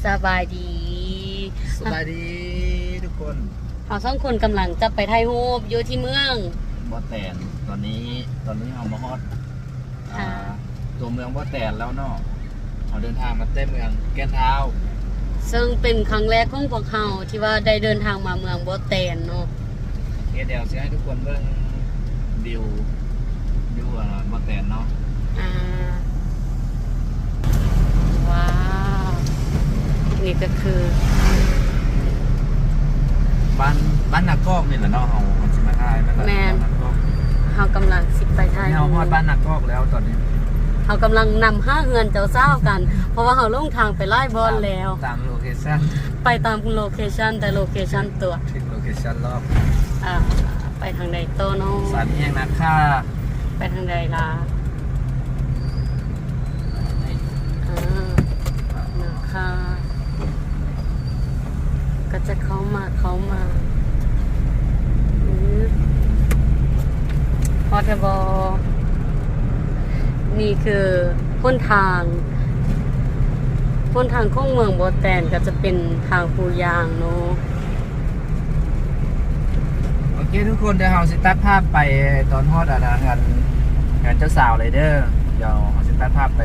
ສະບາຍດີ ສະບາຍດີທຸກຄົນ. ເຮົາສອງຄົນກຳລັງຈະໄປຖ່າຍຮູບຢູ່ທີ່ເມືອງບໍ່ແຕນ. ຕອນນີ້ ຕອນນີ້ເຮົາມາຮອດ ອ່າ ອ່າ ຕົວເມືອງບໍ່ແຕນແລ້ວເນາະ. ເຮົາເດີນທາງມາແຕ່ເມືອງແກ່ນທ້າວ ເຊິ່ງເປັນຄັ້ງແລກຂອງພວກເຮົາທີ່ວ່າໄດ້ເດີນທາງມາເມືອງບໍ່ແຕນເນາະ. ໂອເຄ ດຽວຊິໃຫ້ທຸກຄົນເບິ່ງວິວຢູ່ ອ່າ ບໍ່ແຕນເນາະ. ອ່າ ວ້າວ ນີ້ກໍຄືບ້ານ ບ້ານນາກອກນີ້ແຫຼະເນາະ. ເຮົາ ເຮົາຊິມາຖ່າຍ ແມ່ນ ບ້ານນາກອກ. ເຮົາກຳລັງຊິໄປຖ່າຍ ເຮົາຮອດບ້ານນາກອກແລ້ວຕອນນີ້. ເຮົາກຳລັງນຳຫາເຮືອນເຈົ້າສາວກັນ ເພາະວ່າເຮົາຫຼົງທາງໄປຫຼາຍບ່ອນແລ້ວ ຕາມ ຕາມໂລເຄຊັນ ໄປຕາມໂລເຄຊັນ ແຕ່ໂລເຄຊັນຕົວະ ເຖິງໂລເຄຊັນແລ້ວ. ອ່າ ໄປທາງໃດຕໍ່ເນາະ? ສາມແຍກນາຄາ ໄປທາງໃດລະ? ເອີ ນາຄາ ກໍຈະເຂົ້າມາ ເຂົ້າມາ. ອືມ ຮອດແລ້ວບໍ່? ນີ້ຄືຫົນທາງ ຫົນທາງຂອງເມືອງບໍ່ແຕນ ກໍຈະເປັນທາງປູຢາງເນາະ. ໂອເຄທຸກຄົນ ດຽວເຮົາຊິຕັດພາບໄປຕອນຮອດ ອັນ ເຮືອນ ເຮືອນເຈົ້າສາວເລີຍເດີ. ດຽວເຮົາຊິຕັດພາບໄປ